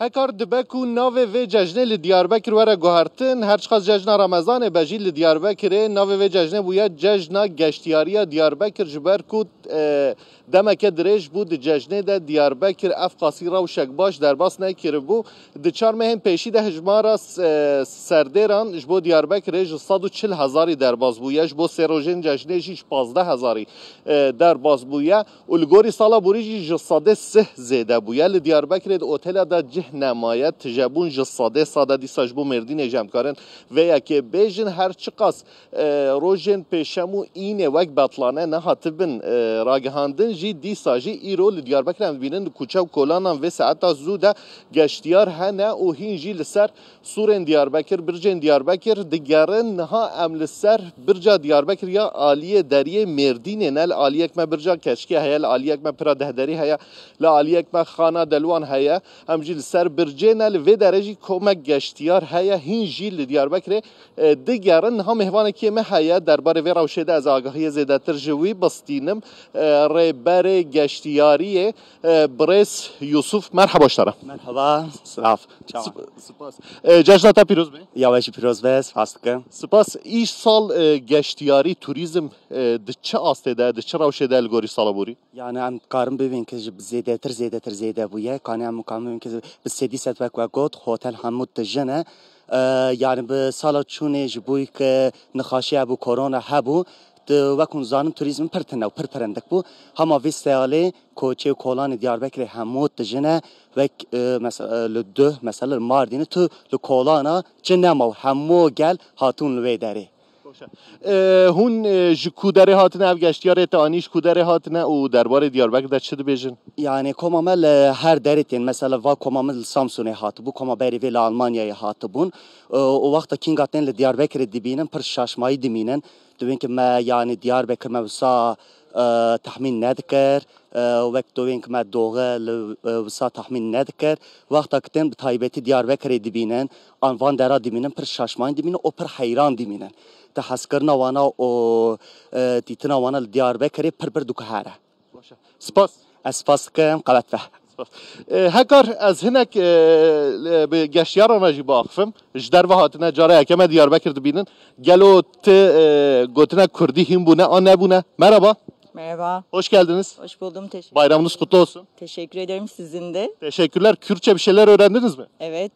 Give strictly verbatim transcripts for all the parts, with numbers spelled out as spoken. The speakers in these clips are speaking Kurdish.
Hekar dibe ku navê vê cejnê li Diyarbekir were guhertin, her çiqas cejna Remezanê be jî li Diyarbekirê navê vê cejnê bûye Cejna Geştiyariya Diyarbekir, ji ber ku, e, demeke dirêj bû di cejnê de Diyarbekir ev qasî rewşek baş derbas nekiribû. Di çar mehên pêşî de hijmara, e, serdêran ji bo Diyarbekirê ji sed û çil hezarî derbas bûye, ji bo sê rojên cejnê jî ji pazdeh hezarî, e, derbas bûye. Û li gorî sala borî jî ji sedê sih zêde bûye. Li Diyarbekirê di otela de cih nemaye, tijebûn ji sedê sed e, dîsa ji bo Mêrdînê jî em dikarin vê yekê bêjin. Her çiqas, e, rojên pêşem û înê wek betlane nehatibin, e, ragihandin jî, dîsa jî îro li Diyarbekirê em dibînin di kuçe û kolanan vê saeta zû de geştiyar hene û hîn jî li ser sûrên Diyarbekir, bircên Diyarbekir digerin. Niha em li ser birca Diyarbekir ya aliyê deriyê Mêrdînê ne, li aliyek me birca Keçikê heye, li aliyek me pira Dehderî heye, li aliyek me Xana Delwan heye. Em jî li ser bircê ne, li vê derê jî komek geştiyar heye, hîn jî li Diyarbekirê, e, digerin. Niha mêvanekî me heye, derbarê vê rewşê de ez agahiyê zêdetir ji wî bistînim. E, rêberê geştiyariyê, e, birêz Yusuf, merhaba ji te re. Merhaba, silav. Çawa? Sp-, spas. E, cejna te pîroz be. Ya we jî pîroz be, spas dikim. Spas. Îsal, e, geştiyarî, turîzm, e, di çi astê de, di çi rewşê de li gorî sala borî? Yani em karin bibin ki ji zêdetir, zêdetir zêde bûye. Kanî em karin bibin ki bi sedî sed wek we got, hotel hemû tijin e. E, yani bi sala çûnê ji bo ke nexaşî hebû, korona hebû, di, wek hûn zanin, turîzm pir tune û pir pirindik bû. Hema vê salê koçê û kolanê Diyarbekirê hemû tijin e. Wek, e, mese-, e, li Duh, mesela li Mardînê tu li kolana çi nema û hemû gel hatûn li wê derê. Baş e. E, hûn, e, ji ku derê hatine, ev geştiyarê te anî ji ku derê hatine û derbarê Diyarbekir de çi dibêjin? Yani koma me li her derê tên. Mesela va koma me li Samsunê hatibû, koma berî vê li Almanyayê hatibûn. E, û wexta kînga tên li Diyarbekirê dibînin, pir şaşmayî dimînin. Dibên ki me, yani Diyarbekir me wisa, e, tehmîn nedikir. E, wek dibên ki me doxe li, e, wisa tehmîn nedikir. Wexta ki tên bi taybetî Diyarbekirê dibînin, an van dera dimînin, pir şaşmayî dimînin û pir heyran dimînin. Di hezkirina wana û, e, dîtina wana li Diyarbekirê pir pir diguhere. Baş e. Spas. Ez spas dikim, qewet be. Spas. E, Hekar, ez hinek, e, e, bi geştiyaran re jî biaxifim. Ji derve hatine, cara yekem e Diyarbekir dibînin. Gelo ti, e, gotina kurdî hîn bûne an nebûne? Merhaba. Merhaba. Hoş geldiniz. Hoş buldum. Teşekkür Bayramınız kutlu olsun. Teşekkür ederim sizin de. Teşekkürler. Kürtçe bir şeyler öğrendiniz mi? Evet.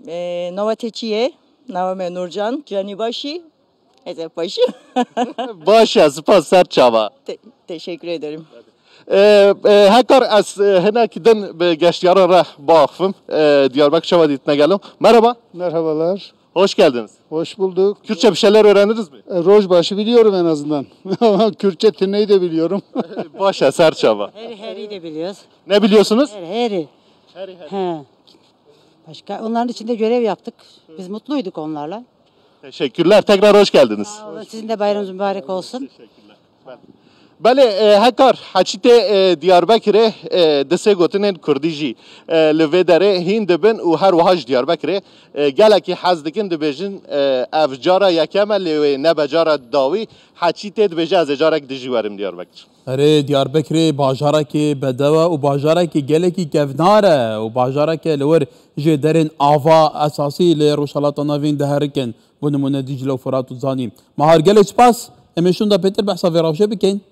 Ee, nava te çi ye? Nava me Nurcan. Canî başî? Ez ê başî. Baş e, spas, ser çava. Te- teşekkür ederim. Ee, e, Hekar, ez, e, hinek din bi geştiyaran re biaxifim. E, Diyarbakır çava dîtine gelo. Merhaba. Merhabalar. Hoş geldiniz. Hoş bulduk. Kürtçe bir şeyler öğrendiniz mi? E, Rojbaşı biliyorum en azından. Ama Kürtçe tüneyi de biliyorum. Baş e, ser çava. Heri heri de biliyoruz. Ne biliyorsunuz? Heri heri. Heri heri. He. Başka onların içinde görev yaptık. Biz mutluyduk onlarla. Teşekkürler. Tekrar hoş geldiniz. Sağ olun. Sizin de bayramınız mübarek olsun. Teşekkürler. Belê, e, Hekar, heçî tê, e, Diyarbekirê, e, di sê gotinên kurdî jî, e, li vê derê hîn dibin û her wiha ji Diyarbekirê, e, gelekî hez dikin dibêjin, e, ev cara yekem e, lê wê nebe cara dawî. Heçî tê dibêje, ez ê carek dijî werim Diyarbekir. Erê, Diyarbekirê bajarekê bedew e û bajarekê gelekî kevnar e û bajareke li wir jêderên ava esasî li Rojhilata Navîn diherikin. Bo nimûne Dîcle û Firat û Zanî. Mahar, gelek spas. Em ê şûnda pêtir behsa vê rewşê bikin.